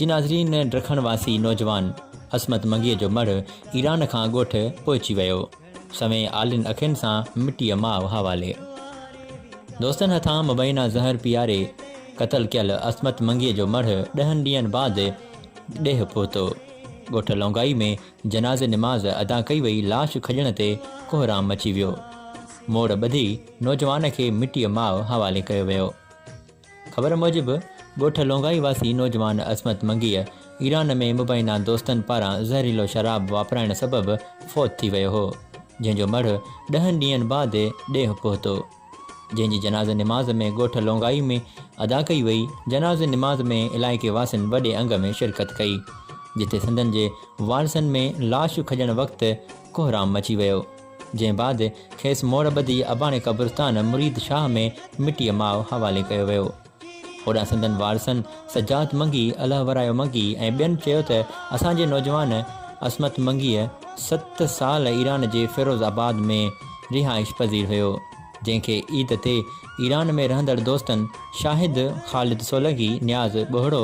جي ناظرين ڊکڻ واسي نوجوان عصمت منگيء جو مڙهه ايران کان ڳوٺ پهچي ويو. سوين آلين اکين سان مٽيء ماء حوالي. دوستن هٿان مبينا زهر پياري قتل ڪيل عصمت منگيء جو مڙهه ڏهن ڏينهن بعد ڏيهه پهتو. ڳوٺ لونگائي ۾ جنازي نماز ادا ڪئي وئي لاش کڄڻ تي ڪوهرام مچي ويو. موڙ ٻڌي نوجوان کي مٽيء ماء حوالي ڪيو ويو. خبر موجب ڳوٺ لونگائي واسي نوجوان عصمت منگيء ايران ۾ مبينا دوستن پاران زهريلو شراب واپرائڻ سبب فوت ٿي ويو هو، جنهن جو مڙهه ڏهن ڏينهن بعد ڏيهه پهتو. جنهن جي جنازي نماز ۾ ڳوٺ لونگائي ۾ ادا ڪئي وئي، جنازي نماز ۾ علائقي واسين وڏي انگ ۾ شرڪت ڪئي، جتي سندن جي وارثن ۾ لاش کڄڻ وقت ڪوهرام مچي ويو، جنهن بعد کيس موڙ ٻڌي اباڻي قبرستان مريد شاهه ۾ مٽيء ماء حوالي ڪيو ويو. هوڏانهن سندن وارثن سجاد منگي، الهه ورايو منگي ۽ ٻين چيو ته اسان جي نوجوان عصمت منگيء ست سال ايران جي فيروز آباد ۾ رهائش پذير هيو، جنهن کي عيد تي ايران ۾ رهندڙ دوستن شاهد خالد سولنگي، نياز ٻهڙو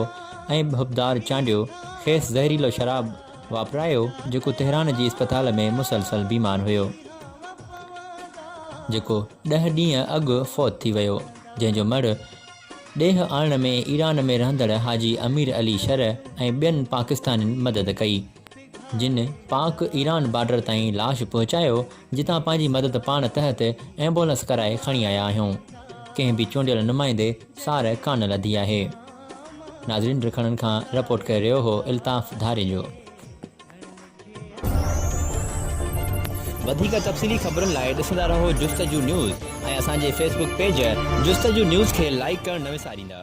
۽ حبدار چانڊيو کيس زهريلو شراب واپرايو، جيڪو تهران جي اسپتال ۾ مسلسل بيمار هيو، جيڪو ڏهه ڏينهن اڳ فوت ٿي ويو. جنهن جو مڙهه ڏيهه آڻڻ ۾ ايران ۾ رهندڙ حاجي امير علي شر ۽ ٻين پاڪستانين مدد ڪئي، جن پاڪ ايران بارڊر تائين لاش پهچايو، جتان پنهنجي مدد پاڻ تحت ايمبولنس ڪرائي کڻي آيا آهيون. ڪنهن به چونڊيل نمائندي سار ڪانه لڌي آهي. ناظرين رکڻن کان رپورٽ ڪري رهيو هو الطاف ڌاريجو. وڌيڪ تفصيلي خبرن لاء ڏسندا رهو جستجو نيوز ۽ اسان جي فيس بڪ پيج جستجو نيوز کي لائيڪ ڪرڻ نه وساريندا.